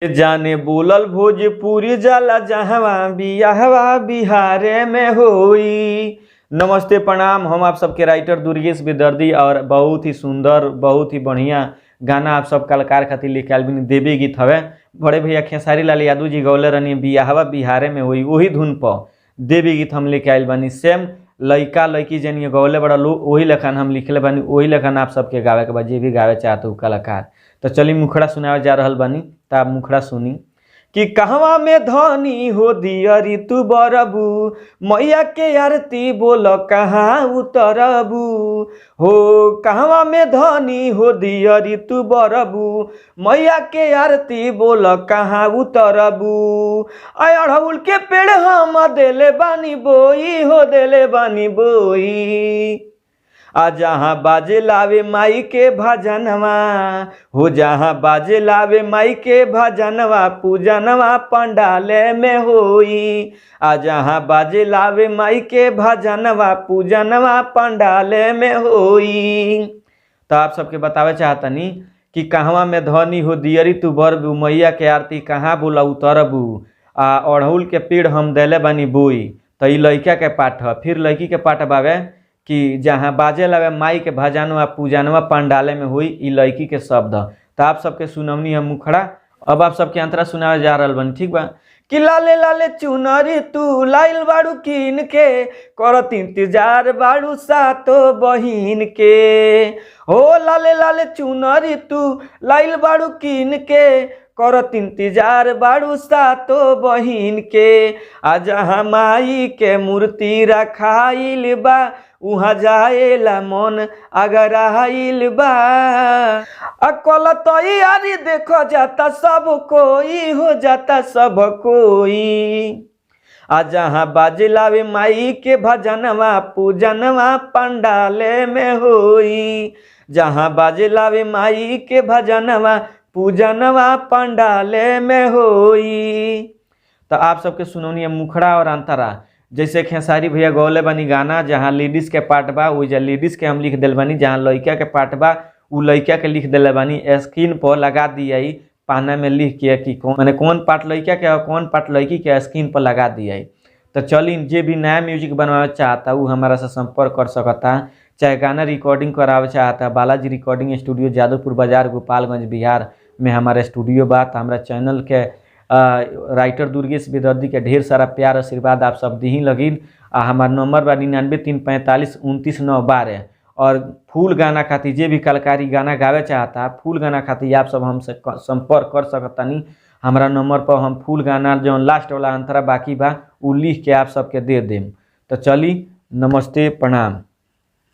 जाने बोलल भोजपुरी जाला जहवा बियाहवा बिहारे में होई। नमस्ते, प्रणाम। हम आप सबके राइटर दुर्गेश बेदर्दी और बहुत ही सुंदर, बहुत ही बढ़िया गाना आप सब कलाकार खातिर लेके आयल बानी। देवी गीत हवे। बड़े भैया खेसारी लाल यादव जी गौले रहनी बियाहवा बिहारे में होई, वही धुन पर देवी गीत हम लेके आयल बानी। सेम लइका लइकी जन गौले बड़ा लोग वही लेखन हम लिखले बानी, वही लेखन आप सबके गावे के बा, जे भी गावे चाहत उ कलाकार। तो चली मुखड़ा सुनावे जा रहल बानी, त आप मुखड़ा सुनी कि कहवा में धनी हो दियरी तू बरबू, मैया के आरती बोल कहाँ उतरबू। हो कहवा में धनी हो दियरी तू बरबू, मैया के आरती बोल कहाँ उतरबू। अड़हुल के पेड़ हम देले बानी बोई, हो देले बानी बोई। आ जहाँ बाजे लावे माई के भजनवा, हो जहाँ बाजे लावे माई के भजनवा, पूजनवा पंडाले में होई। आ जहाँ बाजे लावे माई के भजनवा, पूजनवा पंडाले में होई। तो आप सबके बतावे चाहतनी कि कहवा में धनी हो दियरी तू बरबू, मैया के आरती कहाँ बोला उतरबू। आ अड़हुल के पेड़ हम देले बानी बोई। तो ई लइका के पाठ ह। फिर लड़की के पाठ बावे कि जहाँ बाजे लावे माई के भजनवा पूजनवा पंडाले में होई, ई लड़की के शब्द ह। तो आप सबके सुनवनी है मुखड़ा। अब आप सबके अंतरा सुनावे जा रहल बानी, ठीक बा। कि लाले लाले चुनरी तू लाइल बाड़ू कीन के, करत इंतजार बाड़ू सातो बहिन के। हो लाले लाले चुनरी तू लाइल बाड़ू कीन के, करत इंतजार बाड़ू सातो बहिन के। आ जहाँ माई के मूर्ति रखाइल बा, उहाँ जाएला मन अगर आइल बा। आ कल तैयारी देखो जाता सब कोई, हो जाता सब कोई। आ जहाँ बाजे लावे माई के भजनवा, पूजनवा पंडाले में होई। जहाँ बाजे लावे माई के भजनवा, पूजनवा पंडाले में होई। तो आप सबके सुनौनी है मुखड़ा और अंतरा। जैसे खेसारी भैया गौले बानी गाना, जहाँ लेडीज़ के पार्ट बा वही लेडीज़ के हम लिख दिल बानी, जहाँ लइका के पार्ट बा उ लइका के लिख दिले बानी। स्क्रीन पर लगा दिया पाना में लिख के कि कौन माने कौन पार्ट लइका के और कौन पार्ट लड़की के स्क्रीन पर लगा दिया। तो चली जे भी नया म्यूजिक बनवावे चाहता उ हमारा से संपर्क कर सकता, चाहे गाना रिकॉर्डिंग करावे चाहता। बालाजी रिकॉर्डिंग स्टूडियो, जादवपुर बाजार, गोपालगंज, बिहार में हमारा स्टूडियो बा। तो हमारा चैनल के राइटर दुर्गेश बेदर्दी के ढेर सारा प्यार आशीर्वाद आप सब दही लगिन। आ हमार नंबर बा 99 3 45 29 9 12। और फुल गाना खातिर जे भी कलाकारी गाना गावे चाहता, फुल गाना खातिर आप सब हमसे संपर्क कर सकतानी। हमारा नंबर पर हम फुल गाना जौन लास्ट वाला अंतरा बाकी बा उ लिख के आप सबके they them. तो चली, नमस्ते, प्रणाम।